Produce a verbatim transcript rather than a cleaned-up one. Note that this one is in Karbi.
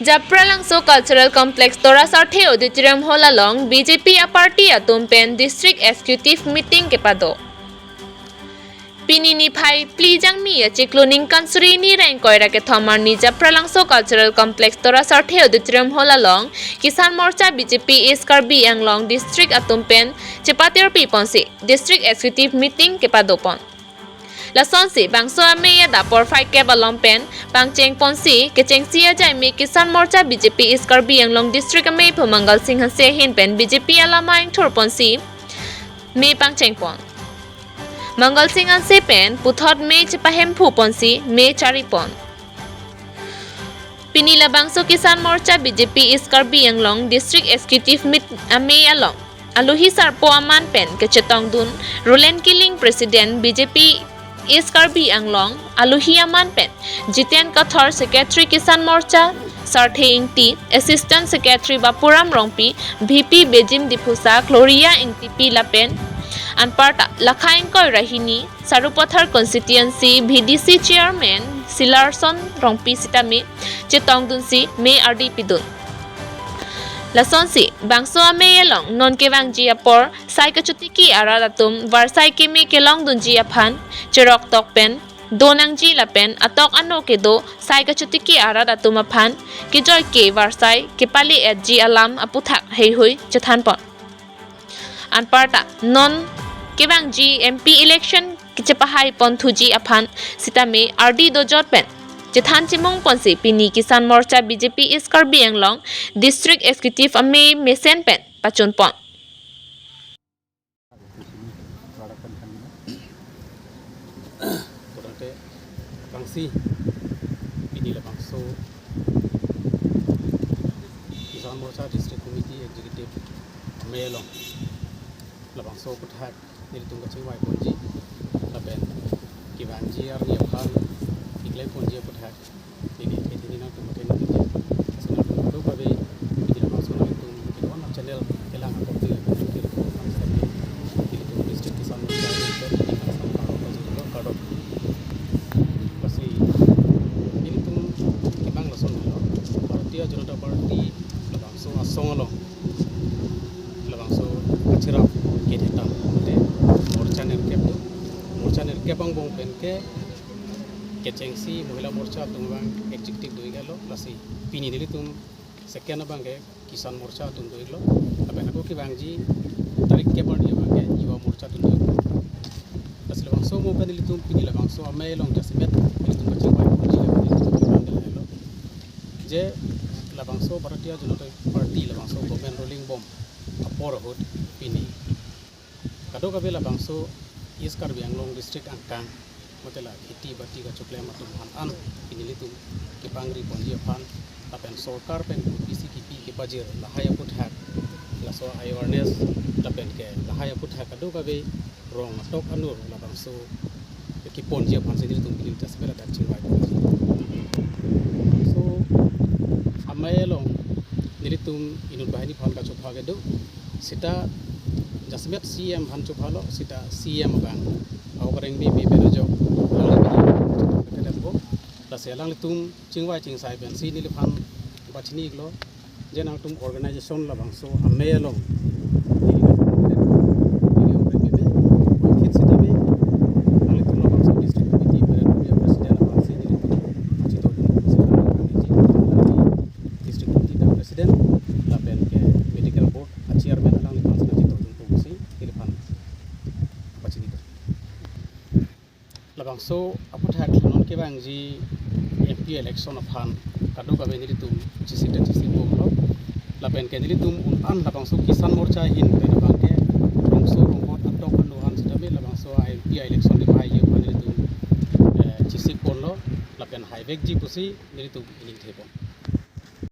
Japralangso Cultural Complex Tora Sarthe Auditorium Hall along B J P a-party atum pen District Executive Meeting kepado. Pini niphai phli Jangmi achiklo ningkan suri hini ra ingkoi ra kethom arni Japralangso Cultural Complex Tora Sarthe Auditorium Hall along Kisan Morcha B J P East Karbi Anglong District atum pen chepatirpi ponsi District Executive Meeting kepado pon. Lasonsi bangso amei adap porphai kep along pen pangcheng ponsi kechengsi ajai mei Kisan Morcha B J P East Karbi Anglong District amei aphu Mangal Singh Hanse ahin pen B J P alama ingthur ponsi mei pangcheng pon. Mangal Singh Hanse pen puthot mei chepahemphu ponsi mei chari pon. Pini labangso Kisan Morcha B J P East Karbi Anglong District Executive Meet amei along alohi sarpo aman pen kechetongdun Roland Killing, President B J P East Karbi Anglong, alohi aman pen Jiten Kathar, Secretary Kisan Morcha Sarthe Ingti, Assistant Secretary Bapuram Rongpi, V P Bejim Diphusa, Gloria Ingtipi lapen anparta lakha ingkoi ra hini Sarupathar Constituency V D C Chairman Silarson Rongpi sitame chetongdunsi mei ardi pidun. Lasonsi bangso amei along non kevangji apor sai kachotiki arat atum varsai keme kelongdunji aphan cheroktok pen donangji lapen atok ano kedo sai kachotiki arat atum aphan kejoi ke varsai kepale-etji alam aputhak heihui chethan pon. Anparta non kevangji M P election kechepahai pon thuji aphan sitame ardi dojot pen chethan chimung ponsi pini Kisan Morcha B J P East Karbi Anglong District Executive amei mesen pen pachun pon. Kodate kangsi pini labangso Kisan Morcha District Committee Executive amei along labangso aputhak nelitum kachingvai ponji lapen kevangji arni aphan keklem ponji aputhak neli kethini nangtum aken neli. Lasi nangtum kadokave pini labangso nangtum ke one channel kelang akop ti lapen ke ko nang sitame nelitum District Kisan Morcha pen neli kangsam paro pajutlo kardom. Lasi nelitum kevang lason lo, Bharatiya Janata Party labangso asong along labangso kachirap kethetan mate morcha nerkep do. Morcha nerkep angbong pen ke kechengsi Mohila Morcha atum abang executive do-iklo, lasi pini nelitum second abang ke Kisan Morcha atum do-iklo. Lapen ako kevangji tarik kep arni abang ke Yuva Morcha atum do-iklo. Lasi labangso mo pen nelitum pini labangso amei along jasemet nelitum kachingvai ponji lapen nelitum kevang ke lahelo. Je labangso Bharatiya Janata Party labangso government ruling bom apor ahut pini kadokave labangso East Karbi Anglong District angkang mate la kheti bati kachoklem atum aphan an pini nelitum kepangri ponji aphan lapen sorkar pen kopisi kipi kepajir lahai aputhak laso awareness lapen ke lahai aputhak kadokave rong atok anur labangso keponji aphansi nelitum pini jasemet ladak chingvai ponji. So amei along nelitum inut banghini aphan kachopha kedo, seta jasemet C M aphan chophalo, seta C M abang aokareng meme pen ajok alanglitum kedet bo. Lasi alanglitum chingvai chingsai pensi neliphan pachini-iklo je nangtum organization labangso amei along neli neli aokareng meme, thit sitame nanglitum labangso District Committee pen president abangsi nelitum chito District Committee pen president lapen ke Medical Board a-chairman alangliphan si nangchito dunpo pusi neliphan pachini do. Labangso aputhak non kevangji M P election aphan kadokave nelitum chisik ta chisik bomlo. Lapen ke nelitum un-an labangso Kisan Morcha ahin pen abang ke rongso rongbot atok anu aphan sitame labangso M P election kepahai aphan nelitum, eh, chisik ponlo. Lapen haivekji pusi nelitum ining thepon.